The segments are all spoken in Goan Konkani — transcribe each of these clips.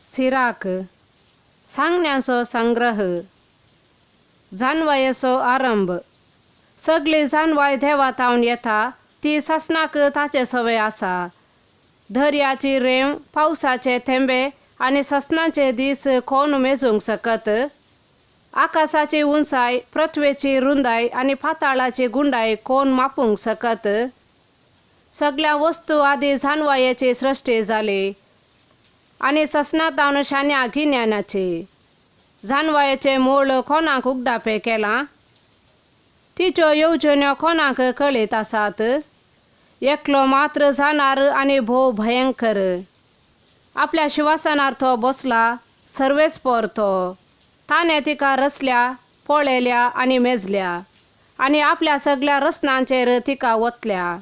सिराक सांगण्यांचो संग्रह. जानवायेचो आरंभ. सगळी जानवाय देवा थावन येता, ती सासणाक ताचे सवय आसा. दर्याची रेंव, पावसाचे थेंबे आनी ससनाचे दीस कोण मेजूंक शकत? आकाशाची उंचाय, पृथ्वेची रुंदाय आनी पाताळाची गुंडाय कोण मापूंक शकत? सगळ्या वस्तू आदी जानवायेची सृश्टी जाली आनी ससनातावन शान्या गिन्यानाची. जानवायेचें मूळ कोणाक उगडापें केलां? तिच्यो येवजण्यो कोणाक कळीत आसात? एकलो मात्र जाणार आनी भोव भयंकर. आपल्या शिवासनार तो बसला, सर्वेस्पर तो. ताणें तिका रचल्या, पळयल्या आनी मेजल्या आनी आपल्या सगल्या रचनांचेर तिका ओतल्या.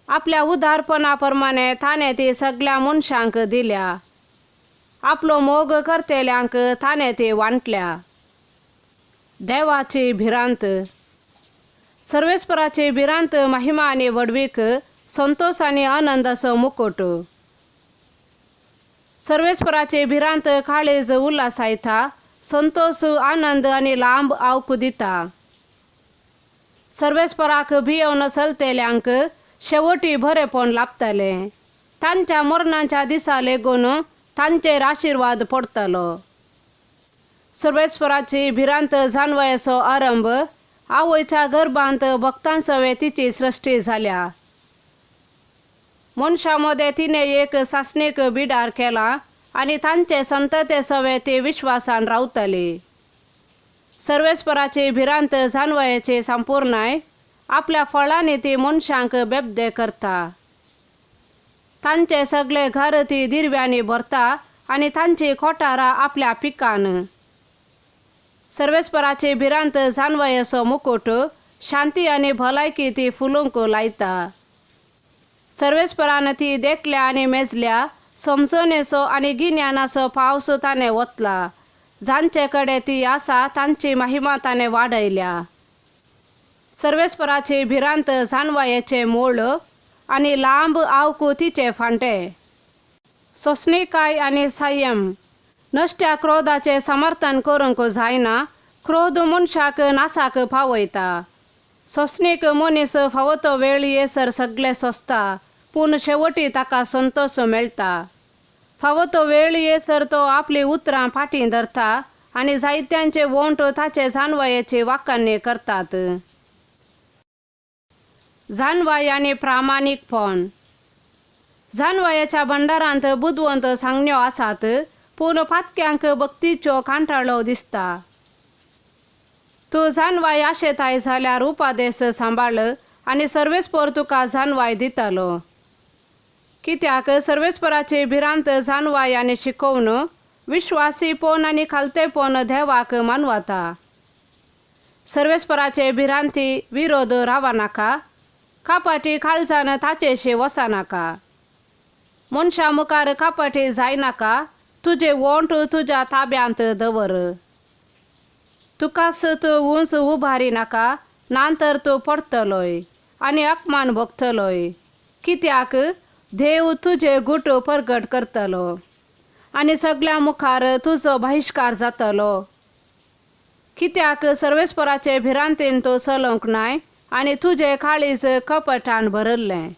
आपल्या उदारपणा प्रमाणे ताणें ती सगल्या मनशांक दिल्या. आपलो मोग करतल्यांक ताणें ती वांटल्या. देवाची भिरांत. सर्वेस्पराची भिरांत महिमा आनी व्हडवीक, संतोश आनी आनंदाचो मुकुट. सर्वेस्पराची भिरांत काळीज उल्हासायता, संतोश, आनंद आनी लांब आवक दिता. सर्वेस्पराक भियोवन चलतल्यांक शेवटी बरेपण लाभतलें. तांच्या मरणाच्या दिसा लेगून तांचेर आशिर्वाद पडटलो. सर्वेस्पराची भिरांत जानवयाचो आरंभ. आवयच्या गर्भांत भक्तांसवे तिची सृश्टी जाल्या. मनशां मदें तिणें एक सासणीक बिडार केला आनी तांचे संतते सवे ती विश्वासान रावतली. सर्वेस्पराची भिरांत जानवयाची संपूर्णाय. आपल्या फळांनी ती मनशांक बेबदे करता. तांचे सगळे घर ती दिरव्यांनी भरता आनी तांची कोठारां आपल्या पिकान. सर्वेस्पराची भिरांत जानवयाचो मुकुट. शांती आनी भलायकी ती फुलूंक लायता. सर्वेस्परान ती देखल्या आनी मेजल्या. समजणेचो आनी गिन्यानाचो पावस ताणें ओतला. जांचे कडेन ती आसा तांची महिमा ताणें वाडयल्या. सर्वेस्पराची भिरांत जानवयाचें मूळ आनी लांब आवकू तिचे फांटे. सोंसणीकाय आनी संयम. नश्ट्या क्रोधाचें समर्थन करूंक जायना. क्रोध मनशाक नासाक पावयता. सोंसणीक मनीस फावो तो वेळ येसर सगळें सोंसता, पूण शेवटी ताका संतोश मेळटा. फावो तो वेळ येसर तो आपलीं उतरां फाटीं धरता आनी जायत्यांचे ओंठ ताचे जानवयाची वाखाणणी करतात. जानवाय आनी प्रामाणीकपण. जानवयाच्या भंडारांत बुदवंत सांगण्यो आसात, पूण पातक्यांक भक्तीच्यो कांटाळो दिसता. तूं जानवाय आशेताय जाल्यार उपादेश सांबाळ आनी सर्वेस्पर तुका जानवाय दितलो. कित्याक सर्वेस्पराची भिरांत जानवाय आनी शिकोवन, विश्वासीपण आनी खालतेपण देवाक मानवता. सर्वेस्पराचे भिरांती विरोध रावनाका, कापाटी काळजान ताचेशी वचनाका. मनशां मुखार कापाटी जायनाका, तुजे ओंठ तुज्या ताब्यांत दवर. तुकाच तूं उंच उबारी नाका, नातर तूं पडटलोय आनी अपमान भोगतलोय. कित्याक देव तुजे गुट परगट करतलो आनी सगळ्यां मुखार तुजो बहिश्कार जातलो. कित्याक सर्वेस्पराचे भिरांतेन तूं चलोवंक नाय आनी तुजें काळीज कपटान भरिल्लें.